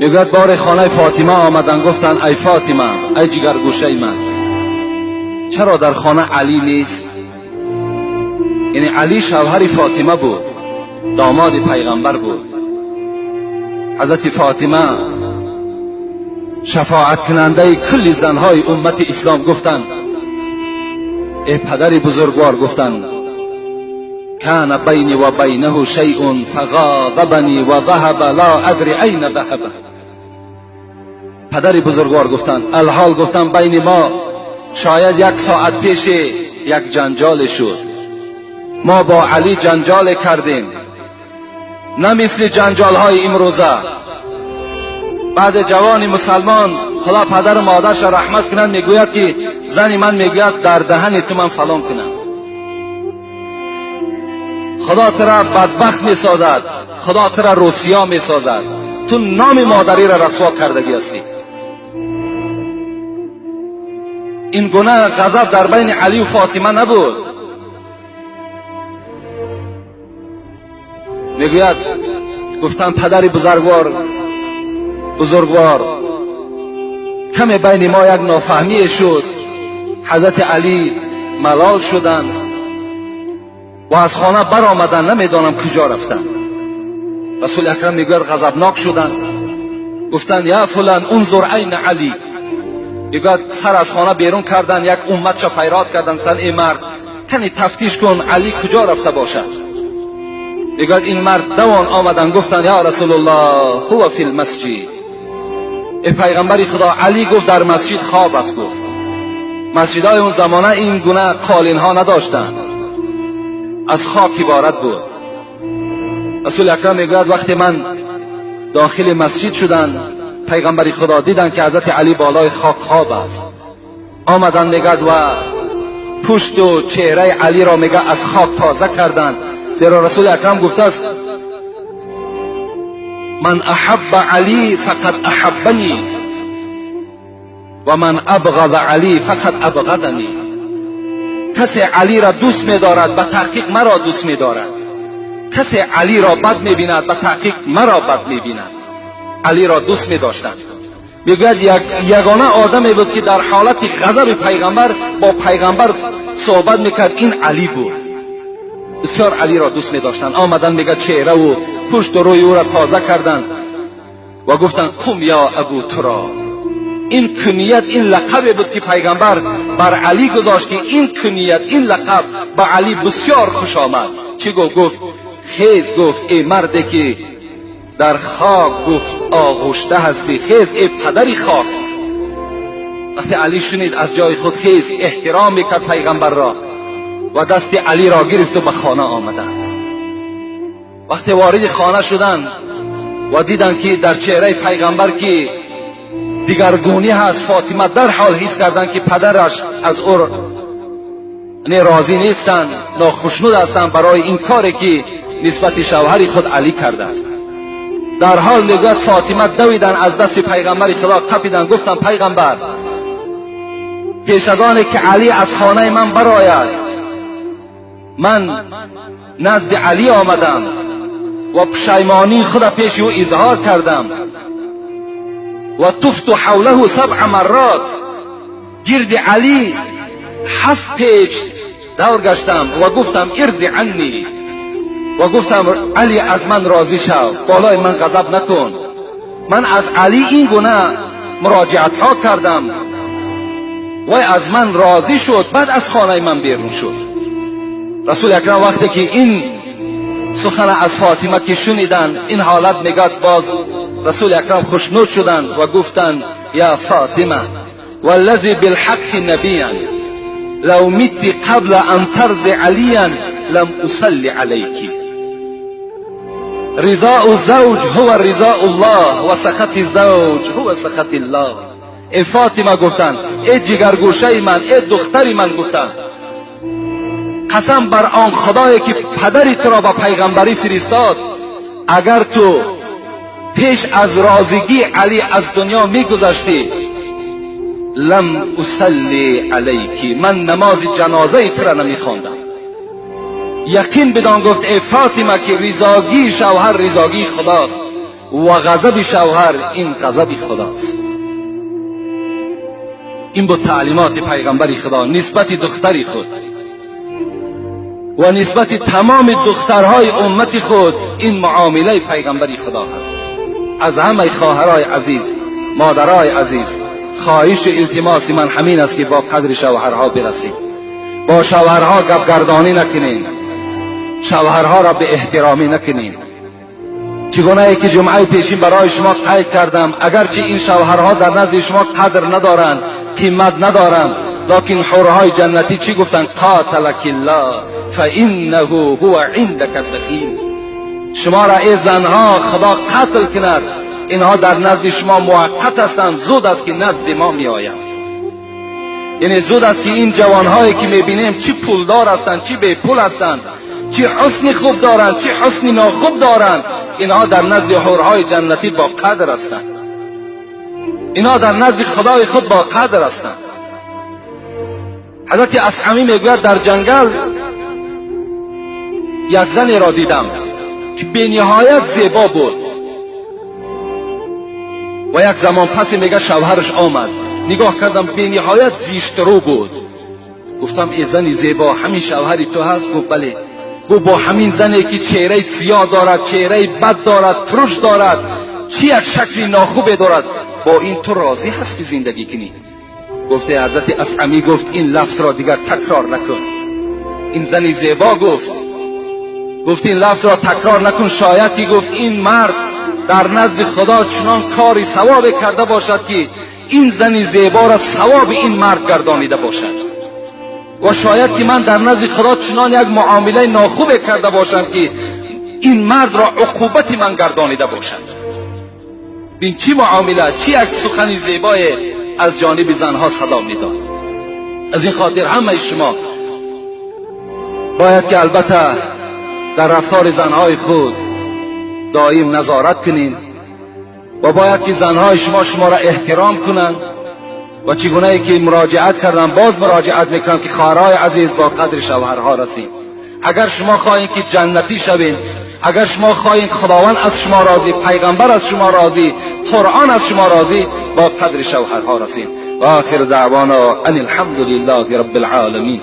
Мегӯяд бори хонаи Фотима омаданд, гуфтанд ай Фотима, ай ҷигаргӯшаи ман, чаро дар хона Алӣ нест? Яъне Алӣ шавҳари Фотима буд, домоди пайғамбар буд. Ҳазрати Фотима шафоаткунандаи кулли занҳои уммати ислом гуфтанд эй падари бузургвор, гуфтанд кана байни ва байнаҳу шайъун фағадабани ва заҳаба ла адри айна заҳаба. Падари бузургвор гуфтанд алҳол гуфтанд байни мо шояд як соат пеше як ҷанҷоле шуд, мо бо Алӣ ҷанҷоле кардем, на мисли ҷанҷолҳои имрӯза. Баъзе ҷавони мусалмон, Худо падару модарша раҳмат кунад, мегӯяд ки зани ман мегӯяд дар даҳани ту ман фалон кунам. Худо тура бадбахт месозад, Худо тура русиё месозад, ту номи модариро расво кардагӣ ҳастӣ. Ин гуна ғазаб дар байни Алию Фотима набуд. Мегӯяд гуфтанд падари бузургвор, каме байни мо як нофаҳмие шуд, ҳазрати Алӣ малол шуданд ва аз хона баромаданд, намедонам куҷо рафтанд. Расули акрам мегӯяд ғазабнок шуданд, гуфтанд я фулан унзур айна Алӣ. Мегӯяд сар аз хона берун карданд, як умматша файрод карданд, гуфтанд эй мард, кани тафтиш кун Алӣ куҷо рафта бошад. Мегӯяд ин мард давон омаданд, гуфтанд я расулуллоҳ ҳува фил масҷид. Эй пайғамбари Худо, Алӣ гуфт дар масҷид хоб аст. Гуфт масҷидҳои он замона ин гуна қолинҳо надоштанд, аз хок иборат буд. Расули акрам мегӯяд вақте ман дохили масҷид шуданд, пайғамбари Худо диданд ки ҳазрати Алӣ болои хок хоб аст. Омаданд мегӯяд ва пушту чеҳраи Алиро мегӯяд аз хок тоза карданд, зеро Расули акрам гуфтааст ман аҳабба Алӣ фақад аҳаббани ва ман абғаза Алӣ фақад абғазани. Касе Алиро дӯст медорад, ба таҳқиқ маро дӯст медорад, касе Алиро бад мебинад, ба таҳқиқ маро бад мебинад. Алиро дӯст медоштанд. Мегӯяд ягона одаме буд ки дар ҳолати ғазаби пайғамбар бо пайғамбар суҳбат мекард, ин Алӣ буд. Бисёр Алиро дӯст медоштанд. Омаданд мегӯяд чеҳраву пушту рӯи ӯро тоза карданд ва гуфтанд қум ё абу туроб. Ин куният, ин лақабе буд ки пайғамбар бар Алӣ гузошт, ки ин куният, ин лақаб ба Алӣ бисёр хуш омад. Чӣ гуфт? Гуфт хез, гуфт эй марде ки дар хок гуфт оғӯшта ҳастӣ, хез эй падари хок. Вақте Алӣ шунид аз ҷои худ хез, эҳтиром мекард пайғамбарро ва дасти Алиро гирифту ба хона омаданд. Вақте вориди хона шуданд ва диданд ки дар чеҳраи пайғамбар ки дигаргунӣ ҳаст, Фотима дарҳол ҳис карданд ки падараш аз ӯ розӣ нестанд, нохушнуд ҳастанд барои ин коре ки нисбати шавҳари худ Алӣ кардааст. Дарҳол мегӯяд Фотима давиданд аз дасти пайғамбари Худо қапиданд, гуфтанд пайғамбар, пеш аз оне ки Алӣ аз хонаи ман барояд, ман назди Алӣ омадам ва пушаймонии худро пеши ӯ изҳор кардам ва туфту ҳавлаҳу сабъа маррот, гирди Алӣ ҳафт печ давр гаштам ва гуфтам ирзи анни, ва гуфтам Алӣ аз ман розӣ шав, болои ман ғазаб накун. Ман аз Алӣ ин гуна муроҷиатҳо кардам, вай аз ман розӣ шуд, баъд аз хонаи ман берун шуд. Расули акрам вақте ки ин сухана аз Фотима ки шуниданд, ин ҳолат мегӯяд боз расули акрам хушнуд шуданд ва гуфтанд я Фотима валлази билҳаққи набиян лав митти қабла ан тарзи алиян лам усалли алайки. Ризоу завҷ ҳува ризоу ллоҳ ва сахати завҷ ҳува сахати ллоҳ. Эй Фотима гуфтанд, эй ҷигаргӯшаи ман, эй духтари ман, гуфтанд қасам бар он Худое ки падари туро ба пайғамбарӣ фиристод, агар ту пеш аз розигии Алӣ аз дунё мегузаштӣ, лам усалли алайки, ман намози ҷанозаи туро намехондам. Яқин бидон, гуфт эй Фотима, ки ризогии шавҳар ризогии Худост. و غضب شوهر این غضب خداست. این بود تعلیمات پیغمبر خدا نسبت دختری خود و نسبت تمام دخترهای امت خود. این معامله پیغمبر خدا هست. از همه خواهرای عزیز، مادرای عزیز، خواهش و التماس من همین است که با قدر شوهرها برسید، با شوهرها گپگردانی نکنین، شوهرها را به احترامی نکنین. چگونه که جمعه پیشین برای شما قید کردم، اگرچه این شوهرها در نزد شما قدر ندارند، قیمت ندارند، لکن حورهای جنتی چی گفتند؟ قاتلک الله فانه هو عندک الدخیل. شما را ای زنها خدا قتل کند، اینها در نزد شما موقت هستند، زود است که نزد ما می آیند. یعنی زود است که این جوانهایی که میبینیم چی پولدار هستند، چی بی پول هستند، چی حسن خوب دارند، چی حسن ناخوب دارند، اینها در نزد حورهای جنتی با قدر هستند، اینها در نزد خدای خود با قدر هستند. حضرت اسعمی میگوید در جنگل یک زنی را دیدم که به نهایت زیبا بود و یک زمان پس میگه شوهرش آمد، نگاه کردم به نهایت زیشت رو بود. گفتم ای زنی زیبا، همین شوهری تو هست؟ گفت بله. گفت با همین زنی که چهره سیاه دارد، چهره بد دارد، ترش دارد، چی یک شکل ناخوبی دارد، با این تو راضی هستی زندگی کنی؟ گفته حضرت اسعمی گفت این لفظ را دیگر تکرار نکن. این زنی زیبا گفت این لفظ را تکرار نکن، شاید که گفت این مرد در نزد خدا چنان کاری ثواب کرده باشد که این زن زیبا را ثواب این مرد گردانیده باشد، و شاید که من در نزد خدا چنان یک معامله ناخوب کرده باشم که این مرد را عقوبت من گردانیده باشد. بین چی معامله، چی یک سخن زیبای از جانب زنها صدا میداد. از این خاطر همه شما باید که البته در رفتار زنهای خود دائم نظارت کنین و باید که زنهای شما را احترام کنند. و چگونه که مراجعت کردم باز مراجعت میکنم که خواهرای عزیز با قدر شوهرها رسید. اگر شما خواهید که جنتی شوین، اگر شما خواهید خداوند از شما راضی، پیغمبر از شما راضی، قرآن از شما راضی، با قدر شوهرها رسید. و آخر دعوانا ان الحمد لله رب العالمین.